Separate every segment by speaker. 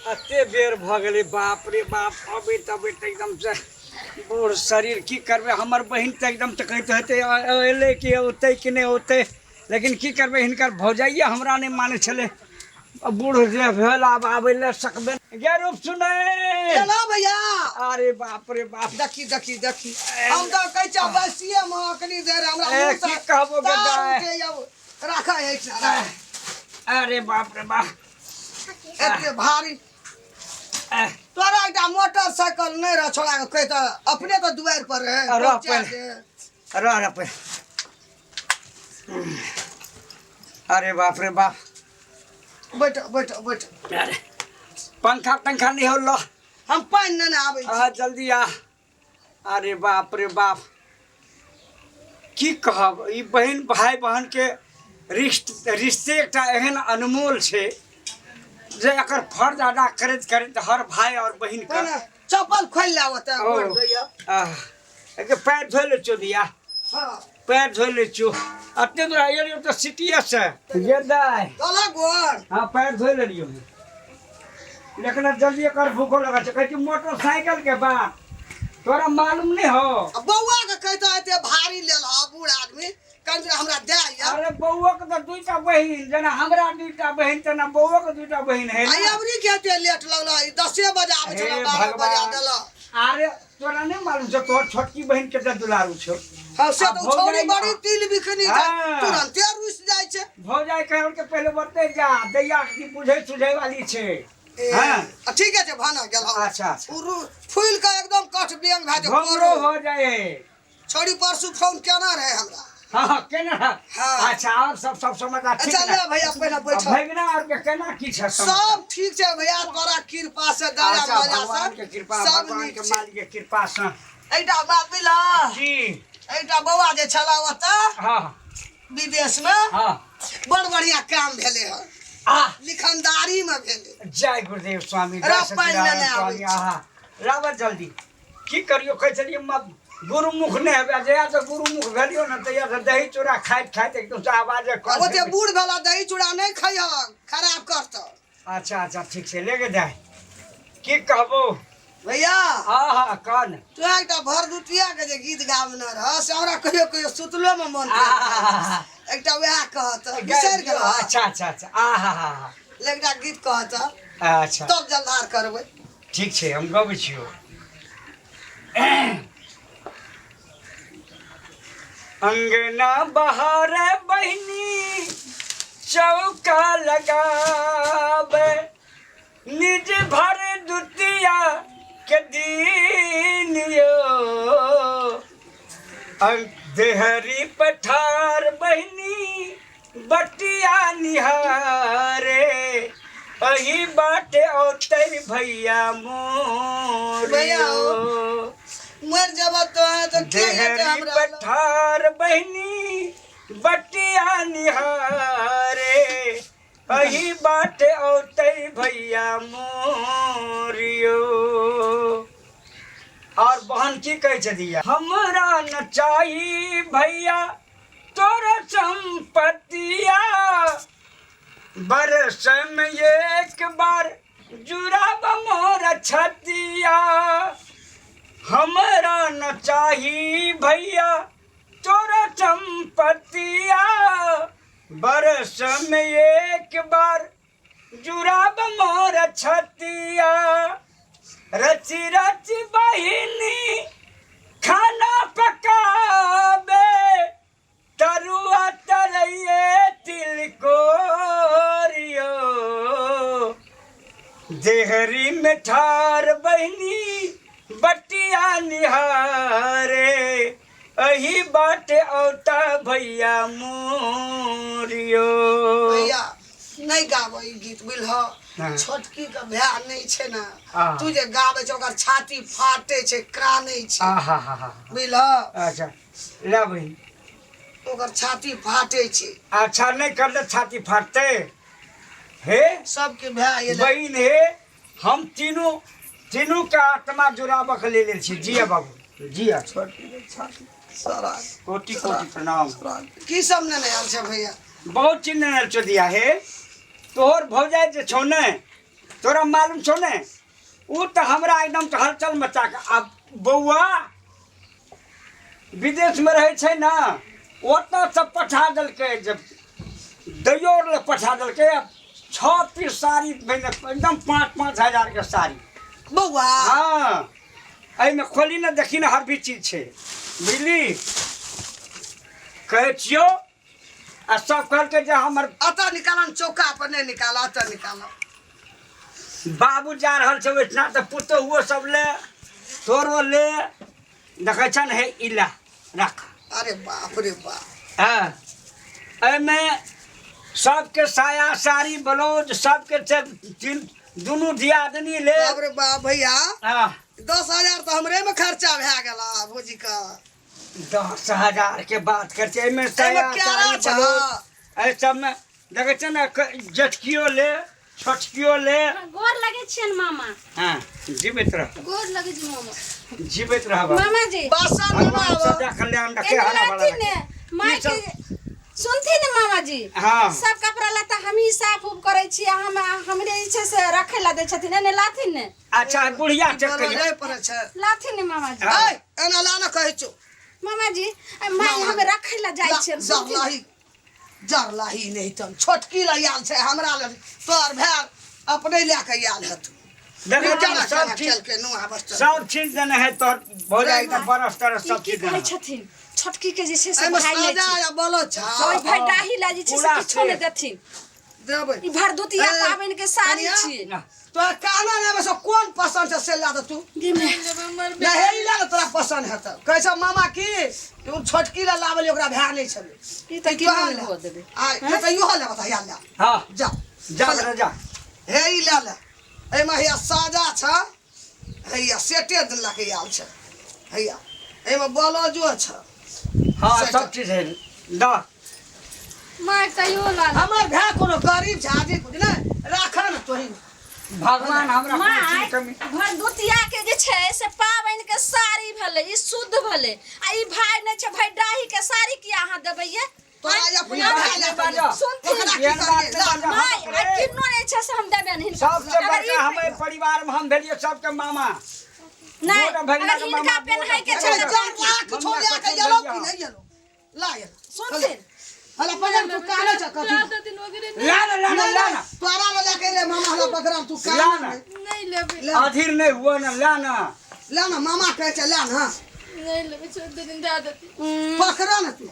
Speaker 1: एते बेर भऽ गेलै बाप रे बाप। अबैत अबैत एकदम से बूढ़ शरीर, की करबै। हमर बहिन तऽ एकदम तऽ कहैत हेतै एलै कि औतै कि नहि औतै, लेकिन की करबै, हिनकर भौजाइए हमरा नहि मानै छलै। बूढ़ जे भेल आब आबै लए सकबै गे। रूप सुनै
Speaker 2: एलो भैया।
Speaker 1: अरे बाप रे बाप।
Speaker 2: देखी देखी देखी, हम तऽ कहै छियै बैसिए मे अखनी देर हमरा
Speaker 1: ए,
Speaker 2: मुँह से
Speaker 1: की कहबो गे
Speaker 2: तार
Speaker 1: दाइ।
Speaker 2: उठैया। राखै अछि ना, राख।
Speaker 1: अरे बाप रे बाप।
Speaker 2: एते भारी
Speaker 1: एह,
Speaker 2: तोरा एकटा मोटरसाइकिल नहि रह छोड़ा के कहै तऽ अपने तऽ दुआरि पर रहे
Speaker 1: रह
Speaker 2: पहुँचा
Speaker 1: पहिले।
Speaker 2: दे।
Speaker 1: रह रह पे। अरे बाप रे बाप।
Speaker 2: बैठ बैठ बैठ।
Speaker 1: अरे पंखा तंखा नहीं हो लो।
Speaker 2: हम पानि नेने आबै छी।
Speaker 1: आ जल्दी आ। अरे बाप रे बाप, की कहब, ई बहिन भाय बहन के रिश्ते एकटा एहन अनमोल छै जे एकर फर्ज अदा करैत करैत हर भाय और बहिन के
Speaker 2: पहिने चप्पल खोलि ले ओतऽ
Speaker 1: ओ।
Speaker 2: गोड़ धोइया।
Speaker 1: आह, एके पैर धोइ लै छियौ धिया।
Speaker 2: हाँ।
Speaker 1: पैर धोइ लै छियौ। एते दूर आइए तऽ सिटीए से गे दाइ।
Speaker 2: धोला गोड़।
Speaker 1: हाँ, पैर धोइ लेलियौ, लेकिन अब जल्दी कर, भूखो लगल छै। कहै छी मोटरसाइकिल के बात तोरा मालूम नहीं हो।
Speaker 2: आ बौआ के कहितो एते भारी लेल ह बूढ़ आदमी कनि हमरा दे या।
Speaker 1: अरे बौआ के तऽ दुईटा बहिन, जेना हमरा दुईटा बहिन तेना बौआ के दुईटा बहिन है
Speaker 2: आ
Speaker 1: ना।
Speaker 2: अबरी के एते लेट लगल? ई 10 बजे आबै
Speaker 1: हे
Speaker 2: छल, 12 बजा
Speaker 1: भगवान।
Speaker 2: देल।
Speaker 1: अरे तोरा नहीं मालूम छौ, तोहर छोटकी बहिन के दुलारू छौ।
Speaker 2: हाँ से
Speaker 1: आ
Speaker 2: तऽ ओ छौड़ी
Speaker 1: भौजाइ
Speaker 2: बड़ी तिल बिखनी छै।
Speaker 1: हाँ।
Speaker 2: तुरन्ते रुसि जाइ छै।
Speaker 1: भौजाइ कह के पहले बते जा दैया की बुझे सुझे वाली छै।
Speaker 2: ए,
Speaker 1: हाँ।
Speaker 2: आ ठीके छै, भाना गेल। हँ।
Speaker 1: अच्छा अच्छा।
Speaker 2: ओ फूलि कऽ एकदम कठ बेंग भए जाइ।
Speaker 1: घोंघरो हो जाए।
Speaker 2: छौड़ी परसू फोन केना रहे हमरा।
Speaker 1: हाँ हाँ, केना?
Speaker 2: हाँ।
Speaker 1: अच्छा, और सब सब समाचार ठीक
Speaker 2: अच्छा
Speaker 1: ना?
Speaker 2: ले भैया, पहिले बैठ।
Speaker 1: भैगना और के केना की छै समाचार?
Speaker 2: सब ठीक छै भैया, तोरा कृपा से, दया
Speaker 1: अच्छा
Speaker 2: मजा
Speaker 1: भगवान
Speaker 2: से
Speaker 1: के कृपा
Speaker 2: सब
Speaker 1: भगवान
Speaker 2: नीक
Speaker 1: के
Speaker 2: छै।
Speaker 1: मालिक के कृपा से।
Speaker 2: एकटा बात बुझलह?
Speaker 1: जी।
Speaker 2: एकटा बौआ जे छला ओतऽ
Speaker 1: हाँ।
Speaker 2: विदेश में,
Speaker 1: हाँ।
Speaker 2: बड़ बढ़िया काम भेलै हन।
Speaker 1: आ
Speaker 2: लिखनदारी में भेलै।
Speaker 1: जय गुरुदेव स्वामी, जय
Speaker 2: रह, पानि
Speaker 1: सत्यनारायण
Speaker 2: लेने आबै
Speaker 1: स्वामी।
Speaker 2: छी।
Speaker 1: आहा, लाबऽ जल्दी। की करियो, कहै छलियै गुरुमुख नहि हेबै। जहिया से गुरुमुख भेलियो ने तहिया से दही चूड़ा खाइत खाइत एकदम से आवाजे कम
Speaker 2: ओते
Speaker 1: भेल।
Speaker 2: बूढ़ भेला दही चूड़ा नहि खइहक, खराब करतौ।
Speaker 1: अच्छा अच्छा, ठीक छै, ले के जाय। की कहबो
Speaker 2: भैया?
Speaker 1: हाँ हाँ, कह ने।
Speaker 2: तू एकटा भरदुतिया के जे गीत गाबने रह से हमरा कहियो कहियो सुतलो में मन पड़ि
Speaker 1: आहा।
Speaker 2: जाय। एकटा वएह कहत, बिसरि गेल।
Speaker 1: अच्छा अच्छा अच्छा, आहा हा हा।
Speaker 2: एकटा गीत कहत।
Speaker 1: अच्छा।
Speaker 2: तब जलधार करबै।
Speaker 1: ठीक छै, हम गबै छियौ। अंगना बहार बहिनी चौका लगावे, निज भर दुतिया के दिन यो। देहरी पठार बहिनी बटिया निहारे, अही बाटे औतै भैया मोर।
Speaker 2: भैया हो। मर जब तो है तो के हेतै
Speaker 1: देहरी
Speaker 2: हमरा लग?
Speaker 1: पठार बहिनी बटिया निहारे, अही बाटे औतै भैया मोरियो। और बहन की कहै छै दिया? हमरा न चाही भैया तोर संपत्तिया, बरस में एक बार जुड़ाब मोर छतिया। हमरा न चाही भैया तोर संपत्तिया, बरस में एक बार जुड़ाब मोर छतिया। रची रची बहिनी खाना पकाबे, तरुआ तरैये तिलकोरियो। देहरी में ठार बहिनी बटिया निहारे, अही बाटे औता भैया मोरियो।
Speaker 2: भैया, नहि गाबऽ ई गीत, बुझलह?
Speaker 1: हाँ।
Speaker 2: छोटकी के भाय नहि छै ने।
Speaker 1: हाँ।
Speaker 2: तू जे गाबै छै ओकर छाती फाटे छै, कानै छै।
Speaker 1: आहा हा हा।
Speaker 2: बुझलह?
Speaker 1: अच्छा, ला बहिन।
Speaker 2: ओकर छाती फाटे छै।
Speaker 1: अच्छा, नहीं कर दे, छाती फाटते हे।
Speaker 2: सबके भाय एलै।
Speaker 1: बहिन हे, हम तीनू तीनू के आत्मा जुड़ाबऽ के लेल छी। जिया बाबू जिया।
Speaker 2: छोटकी के छाती सारा।
Speaker 1: कोटि कोटि प्रणाम।
Speaker 2: की सब नेने आयल छै भैया?
Speaker 1: बहुत चीज नेने चो दिया हे। तोहर भौजाइ जे छौ ने तोरा मालूम छौ ने ओ तऽ हमरा एकदम से हलचल मचा कऽ आब बौआ विदेशमे रहै छै ने ओतऽ से पठा देलकै जे दैयो लए पठा देलकै छओ पीस साड़ी भेलै एकदम 5-5 हजारके साड़ी।
Speaker 2: बौआ
Speaker 1: हाँ एहिमे खोली ने देखी ने हर भी चीज छै बुझली कहै छियौ आ सब कहलकै जे हमर
Speaker 2: अतऽ निकाल चौका पर नहि निकाल अतऽ निकाल।
Speaker 1: बाबू जा रहल छै ओहिठिना तऽ पुतोहुओ सब ले तोरो ले देखै छ ने हे ई ला रख।
Speaker 2: अरे बाप रे बाप।
Speaker 1: हाँ एहिमे सबके साया साड़ी ब्लाउज सबके छै तीन दुनू दियादनी ले।
Speaker 2: बाप रे बाप भैया
Speaker 1: हाँ
Speaker 2: 10,000 तऽ हमरे में खर्चा भए गेल भौजी के।
Speaker 1: 10,000 के बात कर छै एहिमे साया
Speaker 2: केरा
Speaker 1: साड़ी
Speaker 2: छौ।
Speaker 1: ब्लाउज एहि सबमे देखै छै ने जेठकियो ले छोटकियो ले।
Speaker 3: गोर लगे छियनि मामा।
Speaker 1: हाँ जीवित रह।
Speaker 3: गोर लगे छी मामा।
Speaker 1: जीवित रह बाबा।
Speaker 3: मामा जी।
Speaker 2: बासन
Speaker 1: भगवान
Speaker 2: बनाबो।
Speaker 1: सदा कल्याण रखे
Speaker 3: एने
Speaker 1: हरा भरा
Speaker 3: लाथिन
Speaker 1: रखे।
Speaker 3: ने, माय
Speaker 1: ई सब-
Speaker 3: के सुनथिन ने मामा जी।
Speaker 1: हाँ।
Speaker 3: सब कपड़ा लत्ता हमही साफ उफ करै छी, हम हमरे जे छै से रखै ला दै छथिन, एने लाथिन ने।
Speaker 1: अच्छा बुढ़िया चेक
Speaker 2: बोलो
Speaker 1: करियौ।
Speaker 2: नहि पड़ै छै।
Speaker 3: लाथिन ने मामा जी।
Speaker 1: हाँ।
Speaker 2: ऐ एना ला ने कहै छौ।
Speaker 3: मामा जी, ऐ माय
Speaker 2: मामा।
Speaker 3: हमे रखै ला जाइ छियनि, सुनथिन।
Speaker 2: जरलाही जरलाही नहि तन छोटकी लए आयल छै हमरा लग तोहर भाय अपने लए कऽ आयल हेतौ।
Speaker 1: देखै
Speaker 2: केना
Speaker 1: छियै सब
Speaker 2: केना
Speaker 1: चीज
Speaker 2: केलकै नुआ बस्तर।
Speaker 1: सब चीज देने है तोहर भौजाई एकदम बरस तरस
Speaker 3: ई
Speaker 1: सब
Speaker 3: की
Speaker 1: चीज
Speaker 3: कहै
Speaker 1: देने है।
Speaker 3: छथिन छोटकी के जे छै से
Speaker 2: एहिमे
Speaker 3: भाय नहि
Speaker 2: साजा
Speaker 3: छै।
Speaker 2: या बोलो छौ।
Speaker 3: ओहि भाय डाही ला जे छै से
Speaker 1: पूरा
Speaker 3: किछो नहि
Speaker 1: सेट।
Speaker 3: देथिन।
Speaker 2: देबै।
Speaker 3: ई भरदुतिया
Speaker 2: ए,
Speaker 3: पाबनि के साड़ी
Speaker 2: कनिया,
Speaker 3: छियै।
Speaker 1: ना।
Speaker 2: तोरा कहना नहि आबै छौ कोन पसन्द छै से लए दे तू।
Speaker 3: गे माय।
Speaker 2: नहि हे ई लए ले तोरा पसन्द हेतौ। कहै छौ मामा की ओ छोटकी लए लाबलियै ओकरा भाय नहि छलै।
Speaker 3: ई तऽ
Speaker 2: तोरा
Speaker 3: केना
Speaker 2: लए।
Speaker 3: नहि देबै।
Speaker 2: आ ई तऽ इहो लेबऽ तऽ हैया लए।
Speaker 1: हाँ।
Speaker 2: जा।
Speaker 1: जा बेटा जा।
Speaker 2: हे ई लए ले। एहिमे हैया साजा छ हैया सेटे लए के आयल छै हैया एहिमे ब्लाउजो छ।
Speaker 1: हाँ
Speaker 2: सेट।
Speaker 1: सब चीज है द।
Speaker 4: माय कहियो ला ले।
Speaker 2: हमर भाय कोनो गरीब छै आदमी बुझले राख ने तोही।
Speaker 1: भगवान हमरा
Speaker 3: माय,
Speaker 1: कोनो चीज कमी
Speaker 3: भरदुतिया के जे छै से पाबनि के साड़ी भेलै ई शुद्ध भेलै आ ई भाय नहि छै भाय डाही के साड़ी किया अहाँ देबै ये?
Speaker 2: तोरा अपने
Speaker 1: ई बात
Speaker 2: भाय लए
Speaker 1: नहि बाजऽ।
Speaker 3: सुनथिन।
Speaker 2: ओकरा की
Speaker 1: एहन बात
Speaker 2: करियै?
Speaker 1: नहि बाजऽ।
Speaker 3: माय,
Speaker 1: हम
Speaker 3: आ किन्नो नहि छै से हम देबनि हिनका।
Speaker 1: सबसे
Speaker 3: अगर
Speaker 1: बड़का
Speaker 3: ई
Speaker 1: हमारे परिवार में हम भेलिए सबके मामा।
Speaker 3: नहि,
Speaker 1: गोटा भगिना
Speaker 3: अगर
Speaker 1: के
Speaker 3: हिनका
Speaker 1: मामा,
Speaker 3: पेन्है के
Speaker 1: गोटा
Speaker 3: छै
Speaker 2: अरे
Speaker 3: तऽ
Speaker 2: जर लाख
Speaker 1: मम्मा
Speaker 2: छोड़िया के
Speaker 1: कसम
Speaker 2: एलो
Speaker 1: भेलियै।
Speaker 2: कि नहि एलो? ला एलो।
Speaker 3: सुनथिन।
Speaker 2: हला पकड़ तू काने छ कथी?
Speaker 4: ज्यादा दिन वगैरह नहीं
Speaker 1: ला ना, ला ना,
Speaker 2: नहीं,
Speaker 1: ला
Speaker 2: नहीं,
Speaker 1: ना।
Speaker 2: तोरा ला लेके एलै मामा हमरा पकड़म तू
Speaker 1: ला
Speaker 2: काने
Speaker 1: ना।
Speaker 2: नहि।
Speaker 4: नहीं लेबे।
Speaker 2: ला।
Speaker 1: अधीर नहीं हुआ ना, ला ना।
Speaker 2: ला ना, मामा कहै छै ला ना।
Speaker 4: नहीं लेबे, छोड़ दे दिन ज्यादा दिन।
Speaker 2: पकड़ ना तू।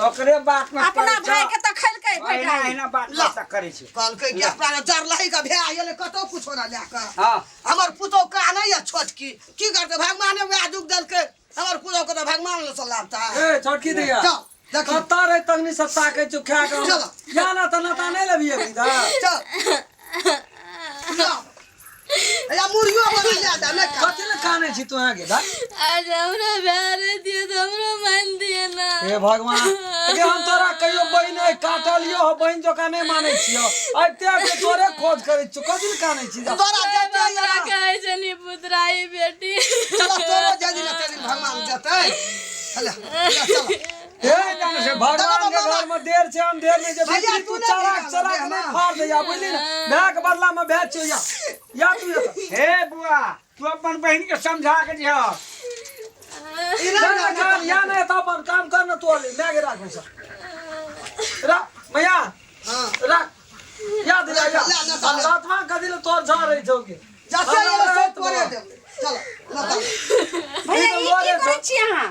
Speaker 1: ओकरे बात में
Speaker 3: अपना
Speaker 1: पड़ै छौ।
Speaker 3: भाय के तऽ खेलकै भाय
Speaker 1: अहिना
Speaker 3: डाही।
Speaker 1: अहिना बात
Speaker 2: ला।
Speaker 1: बात करै छै।
Speaker 2: कहलकै कि अपना जरलही के भाय एलै कतौ कुछो ना लए कऽ।
Speaker 1: हाँ।
Speaker 2: हमर पुतोह कानै या छोटकी की करतै भगवाने वएह दुख देलकै हमर पुतोह के तऽ भगवान लग से लाबतै।
Speaker 5: ए छोटकी दैया।
Speaker 2: चल, देखी।
Speaker 5: कत्ता रे तंगनी सब ताकै छौ खा कऽ।
Speaker 2: चल।
Speaker 5: या ना तऽ नाता नहि लेबही अभी दा।
Speaker 2: चल। चल। या मुर्गियो बना ले जा नहि खा।
Speaker 5: कथी लए कानै छी तू अहाँ के दा?
Speaker 4: आज हमरा भाय दिए तऽ हमरो मान दिए ना।
Speaker 5: हे भगवान, लेकिन हम तोरा कहियो बहिन नहि काटलियो हो, बहिन जकाँ नहि मानै छियौ। आबिते आबिते तोरे खोज करै छियौ, कथी लए कानै छी दा?
Speaker 2: तोरा जते
Speaker 4: हमरा
Speaker 2: या
Speaker 4: कहै छली पुतराई बेटी।
Speaker 2: चल तोरो जे दिन ते दिन भगवान जतै। हले, हले, चल।
Speaker 5: हे भगवान के घर में देर छै अंधेर नहि छै।
Speaker 2: भैया,
Speaker 5: तू
Speaker 2: तू नहि
Speaker 5: चराक
Speaker 2: निकाल,
Speaker 5: चराक
Speaker 2: भैया,
Speaker 5: नहि
Speaker 2: ना।
Speaker 5: फाड़ दैया बुझली ने। भाय के बदला में भाय छियौ या। या तू एतऽ।
Speaker 1: हे बुआ तू अपन बहिन के समझा के दिह।
Speaker 2: ई ना,
Speaker 5: जा
Speaker 2: ना,
Speaker 5: ना,
Speaker 2: ना,
Speaker 5: काम, या नहि तऽ अपन काम कर ने तू अली, मैं के राखबै सब। राख, मैया,
Speaker 2: हाँ।
Speaker 5: राख। या दिला, या।
Speaker 2: ला, ला, ला, ला।
Speaker 5: रातमा कथी लए तोहर झा रहै छौ के?
Speaker 2: जते
Speaker 5: हमरा
Speaker 2: एलो सब
Speaker 5: रहैत
Speaker 2: तोरे
Speaker 5: बा।
Speaker 2: देबै। चल, लता।
Speaker 3: भैया,
Speaker 5: ई तऽ
Speaker 3: ई की
Speaker 5: लड़े
Speaker 3: करै
Speaker 5: छौ।
Speaker 3: छी अहाँ?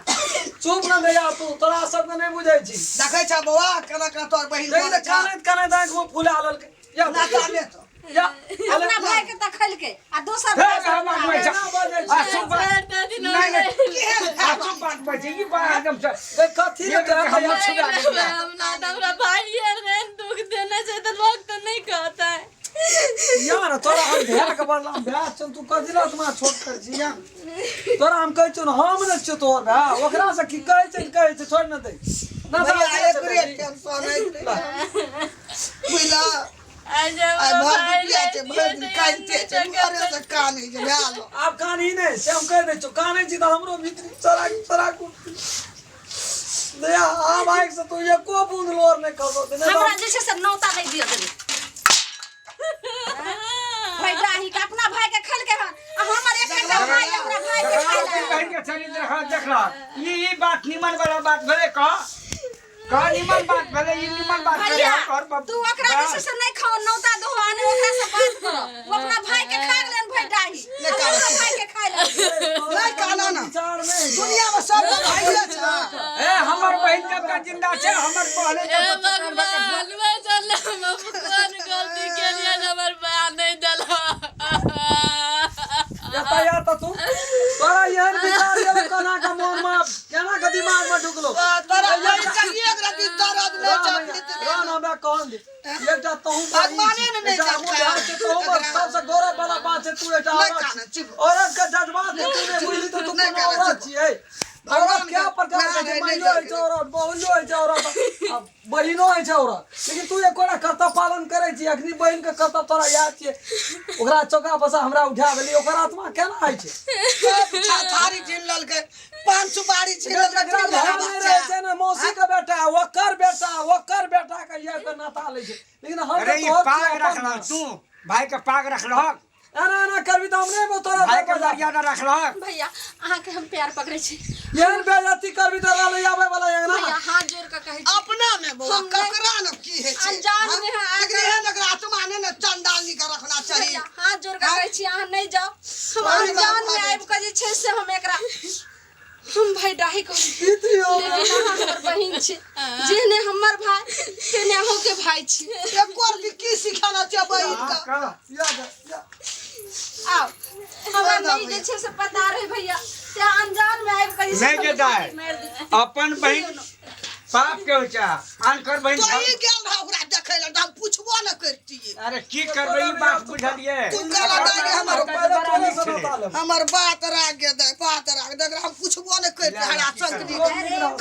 Speaker 5: चुप न दैया तू, तोरा सबके नहि बुझै छी।
Speaker 2: देखै छ बौआ केना केना तोहर बहिन
Speaker 5: देखी तऽ
Speaker 2: बोलै छ।
Speaker 5: कानैत कानैत आँखि में फुला लेलकै। या,
Speaker 2: ना काने तो।
Speaker 5: या,
Speaker 3: अपना भाय के तऽ खेलकै आ दोसर
Speaker 1: हे
Speaker 3: भाय से
Speaker 1: हमर
Speaker 3: अपना
Speaker 1: बहिन
Speaker 5: एना बजै
Speaker 1: आ
Speaker 5: छी।
Speaker 1: चुप बात।
Speaker 4: दादी
Speaker 1: नहीं, नहीं।
Speaker 2: केहन
Speaker 1: आ चुप बात बजै ई बात एकदम से।
Speaker 5: ए, कथी लए तोरा
Speaker 1: हमर
Speaker 5: भैया
Speaker 1: छुड़ा गेलै।
Speaker 4: हमरा तऽ हमरा भाई रे दुख देना छै तऽ लोग तऽ नहीं कहता है।
Speaker 5: यार तोरा हम भाय के बदला में भाय छौ, तू कथी लए आत्मा छोट करै छी या? तोरा हम कहै छियौ ने, हम नहि छियौ तोहर भाय, ओकरा से की कहै छै, कहै छै, छोड़ि ने दे। ना तऽ
Speaker 2: भैया,
Speaker 5: अथी
Speaker 2: एकरे
Speaker 5: छै।
Speaker 2: टेंशन है। बुझला?
Speaker 4: आज
Speaker 2: आइ
Speaker 4: हमरा
Speaker 2: भर
Speaker 4: भाई
Speaker 2: दुपिया छै, भरि दिन कानिते छै, घरे से कानै छै, भए गेल।
Speaker 5: आब कानही नहि, से हम कहि दै छियौ, कानै छी तऽ हमरो भीतरी चराक चराक उठै। दया, आब आँखि से तू एको बूंद लोर नहि खसौ, नहि तऽ
Speaker 3: हमरा जे छै से नौता नहि दिअ देबै। भाय भैडाही के अपना भाई के खेलके हन आ हमर एक एकटा भाई हमरा भाई के
Speaker 1: देखला अपन
Speaker 3: खेलक।
Speaker 1: बहिन के शरीर देखला देखला ई ई बात निमन वाला बात भेलै कह कह निमन बात भेलै ई निमन बात भेलै
Speaker 3: भैया
Speaker 1: और बाप-
Speaker 3: तू ओकरा जे छै से नहि खाओ नौता दहो आ नहि ओकरा से बात करऽ ओ अपना भाई के खा गेलन भैडाही
Speaker 2: नहि
Speaker 3: हमरा
Speaker 2: कानऽ।
Speaker 3: भाई के खाय लए
Speaker 2: नहि कानऽ ना।
Speaker 5: विचार नहि
Speaker 2: दुनिया में सब लोग भाइये छै
Speaker 1: ए हमर बहिन जब तक जिंदा छै हमर पहले
Speaker 4: हे
Speaker 1: जब तक
Speaker 4: भगवान बचल हम कोन गलती केलियै जे हमर बया नहि देलक
Speaker 5: एतऽ या तऽ तू तोरा एहन विचार गेलो केना के मोन मे केना के दिमाग मे ढुकलो
Speaker 2: तोरा बहिन के एक रति दर्द नहि छै
Speaker 5: राम हमरा कहन दे एकटा तहु
Speaker 2: भगवाने ने नहि
Speaker 5: एकटा हमहूँ
Speaker 2: जानता।
Speaker 5: बिहार के तहु पर सबसे गौरव वाला बात छै तू एकटा
Speaker 2: नहि
Speaker 5: औरत
Speaker 2: कानऽ,
Speaker 5: छी।
Speaker 2: चुप।
Speaker 5: औरत के जज्बात के तू नहि बुझली तऽ तू
Speaker 2: नहि
Speaker 5: कोनो
Speaker 2: कानऽ,
Speaker 5: औरत
Speaker 2: चुप।
Speaker 5: छियै औरत
Speaker 2: भगवान
Speaker 5: क्या
Speaker 2: के-
Speaker 5: प्रकार के
Speaker 2: नहि,
Speaker 5: छै
Speaker 2: नहि,
Speaker 5: माइयो होइ छै औरत बहुलो होइ छै औरत आ बहिनो होइ छै औरत लेकिन तू एकोटा कर्तव्य पालन करै छी अखनी बहिन के कर्तव्य तोरा याद छियै ओकरा चौका पर से हमरा उठा देली ओकर आत्मा केना होइ छै
Speaker 2: थारी छीन लेलकै पान सुपारी छीन लेलकै
Speaker 5: जकरा
Speaker 2: ठीक
Speaker 5: भाय
Speaker 2: भेलै
Speaker 5: नहि रहै
Speaker 2: बच्चा।
Speaker 5: छै ने मौसी के बेटा ओकर बेटा के ये के नाता लै छै लेकिन हम
Speaker 1: अरे
Speaker 5: तऽ
Speaker 1: ई
Speaker 5: तोहर
Speaker 1: पाग
Speaker 5: छियै अपन
Speaker 1: रखलहक तू भाई के पाग रखलहक
Speaker 5: एना एना करबी तऽ हम नहि एबो तोरा
Speaker 1: भाई के
Speaker 5: दरवाजा पर।
Speaker 1: मर्यादा रखलहक
Speaker 3: भैया अहाँके हम प्यार पकड़ै छी
Speaker 5: एहन बेइज्जती करबी तऽ रहलै आबै वाला अंगना
Speaker 3: भैया हाथ जोड़ कऽ कहै छी
Speaker 2: अपना में बौआ
Speaker 3: हम नहि-
Speaker 2: ककरा न की होइ छै
Speaker 3: अनजान में है,
Speaker 2: हाँ? लेकिन एहन एकरा आत्मा नहि ने चंडालनी के रखना चाही
Speaker 3: भैया हाथ जोड़ कऽ कहै छी अहाँ नहि जाउ हम
Speaker 2: अरे
Speaker 3: अनजान
Speaker 2: बाप
Speaker 3: में
Speaker 2: रे।
Speaker 3: आबि कऽ जे छै से हम एकरा हम भाई डाही कहू
Speaker 5: पीती हो
Speaker 3: लेकिन अहाँ हमर बहिन छी जेहने हमर भाई तेहने अहूँके भाई छी
Speaker 2: एको रति की सिखाना छै बहिन
Speaker 1: हाँ,
Speaker 2: के
Speaker 1: कह।
Speaker 5: या जा, या।
Speaker 3: आउ हमरा नहीं जे छै से पता रहे भैया ते अनजान में आबि कऽ जे छै
Speaker 1: नहि
Speaker 3: से
Speaker 1: गे दाइ।
Speaker 3: मारि देली।
Speaker 1: अपन बहिन पाप के होइ छै आनकर बहिन
Speaker 2: तो ई गेल रहा ओकरा देखै लए तऽ हम पुछबो न करतियै
Speaker 1: अरे की करबै ई बात बुझलियै
Speaker 2: तू कहला दाइ गे हमर
Speaker 5: पहिले तोरे से नाता लेब।
Speaker 2: हमर बात राख गे दाइ बात राख दे एकरा हम पुछबो न करतियै हमरा संकरी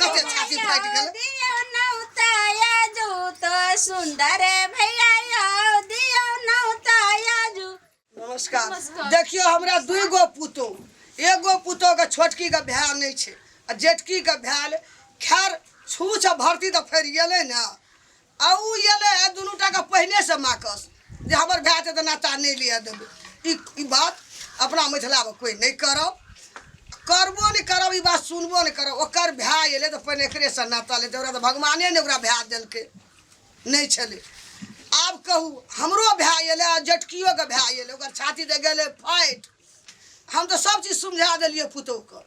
Speaker 2: कते छाती फाटि गेलै
Speaker 3: दियौ नौताया जू तो सुंदर भैया यौ दियौ नौताया जू
Speaker 2: नमस्कार देखियौ हमरा दुइ गो पुतोह एगो पुतोहके छोटकीके भाय नहि छै आ जेठकीके भाय खैर छूछ आ भर्ती तऽ फड़ि गेलै ने आ ओ एलै आ दुनू टाके पहिनेसँ माकस जे हमर भाय छै तऽ नाता नहि लिअ देबै ई ई बात अपना मिथिलामे कोइ नहि करब करबो नहि करब ई बात सुनबो नहि करब ओकर भाय एलै तऽ पहिने एकरेसँ नाता लेतै ओकरा तऽ भगवाने ने ओकरा भाय देलकै नहि छलै आब कहू हमरो भाय एलै आ जेठकियोके भाय एलै ओकर छाती तऽ गेलै फाटि हम तऽ सब चीज समझा देलियै पुतोहुके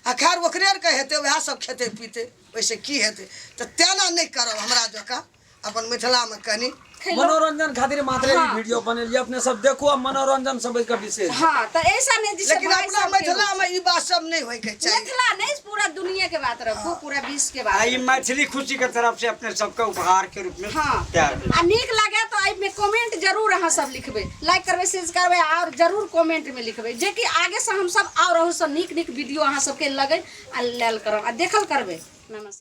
Speaker 2: आ खैर ओकरे आरके हेतै वएह सब खेतै पीतै ओहिसँ की हेतै तऽ तेना नहि करब हमरा जकाँ अपन मिथिलामे कनि
Speaker 5: मनोरंजन खातिर मात्र ई
Speaker 3: हाँ।
Speaker 5: वीडियो बनेलियै अपने सब देखू आ मनोरंजन समझ के विशेष
Speaker 3: हाँ तऽ ऐसा नहीं जैसे
Speaker 2: लेकिन
Speaker 3: भाई
Speaker 2: अपना
Speaker 3: सबके होइ छै।
Speaker 2: मिथिलामे ई बात सब नहि होइके चाही
Speaker 3: मिथिला नहीं पूरा दुनिया के बात रखू पूरा विश्व के
Speaker 1: आ
Speaker 3: बात
Speaker 1: ई मैथिली खुशी के तरफ से अपने सबके उपहार के रूप में
Speaker 3: हाँ
Speaker 1: तैयार भेल।
Speaker 3: आ नीक लागे तो एहिमे कमेंट जरूर अहाँ सब लिखबै लाइक करबै शेयर करबै और जरूर कमेंट में लिखबै जे कि आगे से हम सब और अहू से नीक नीक वीडियो अहाँ सबके लगे आ लेल करब आ देखल करबै नमस्कार।